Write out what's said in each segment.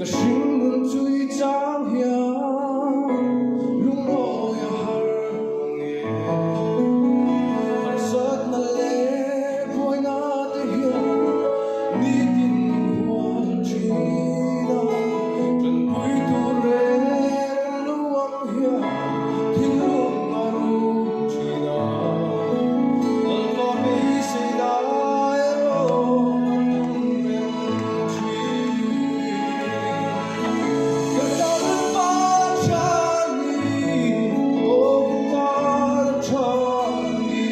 Ka hringnun chu i chang hian lungawi a har mange. Harsatna leh buaina te hian nitin min hual thin a, tanpui tur reng lo ang hian thinlung a rum thin a. Lalpa beisei lai erawh a nung reng thin. Ka Lalpa tha ni, aw ka tan tha ni.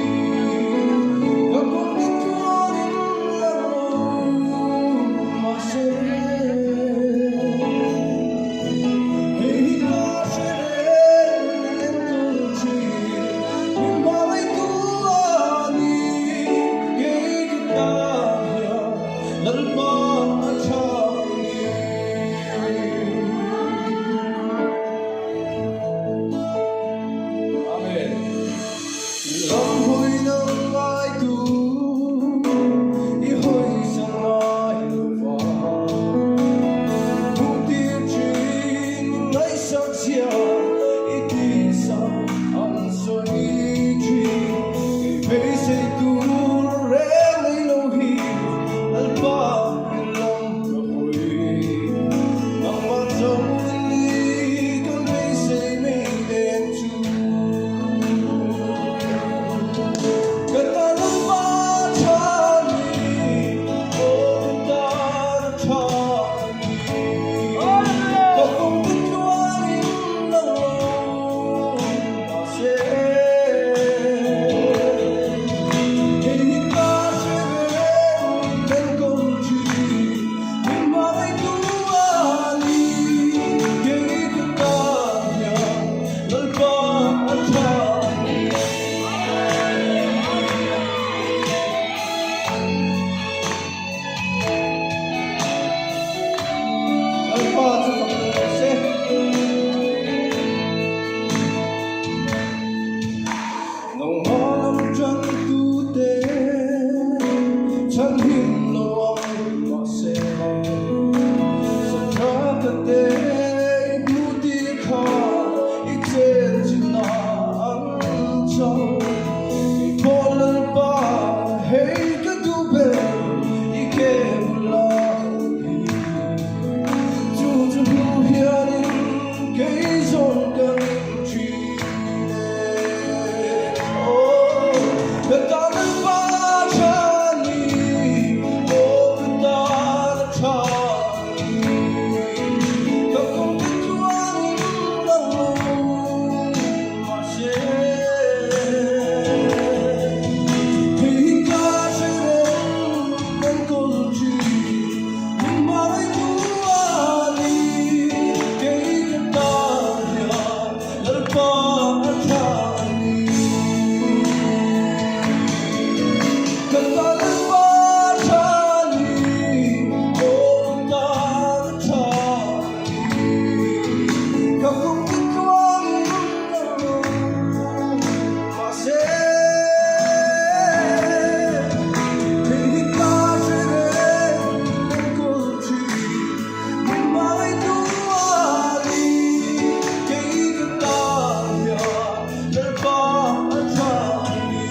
Ka kawng te tluangin lang lo mahse, hei hi ka hre reng min enkawl thin, min hmangaihtu a ni. Kei ka tan hian Lalpa a tha ni. Amen. Ram hawi nang ngai tu, i hawi sang ngai lo va. Hmuh tir thin min ngaihsak chhia, i tihsak an sawi thin. Kei beisei tur reng nei lo hi, Lalpa i lam ka hawi. Nangmah chauhin ni kan beisei mai nen chu. Ka tan Lalpa tha ni, aw ka tan a tha ni. Ka kawng te tluangin lang lo mahse, hei hi ka hre reng min enkawl thin, min hmangaihtu a ni. Kei ka tan hian Lalpa a tha ni. Lalpa chu fak tur rawh se. Nangmah lam tan tute chhan him lo ang mahse, Sathaka te i hmu tir kha i chen chin a an chau. Kei pawh Lalpa hei ka duh ber i ke bula hi. Chu chu hnu hianin kei zawng ka ring thin e. Aw ka tan Lalpa tha ni, aw ka tan a tha ni. Ka kawng te tluangin lang lo mahse, hei hi ka hre reng enkawl thin. Min hmangaihtu a ni, kei ka tan hian Lalpa a tha a ni. Ka tan Lalpa a tha a ni, aw ka tan a tha a ni. Ka kawng te tluangin lang lo mahse, hei hi ka hre reng enkawl thin. Min hmangaihtu a ni, kei ka tan hian Lalpa a tha a ni.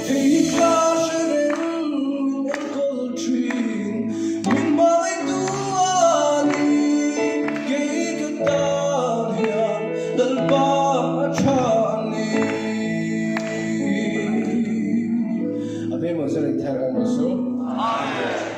Hei hi ka hre reng min enkawl thin. Min hmangaihtu a ni, kei ka tan hian Lalpa a tha a ni. A pawimawh zir in thar ang rawh su. Amen.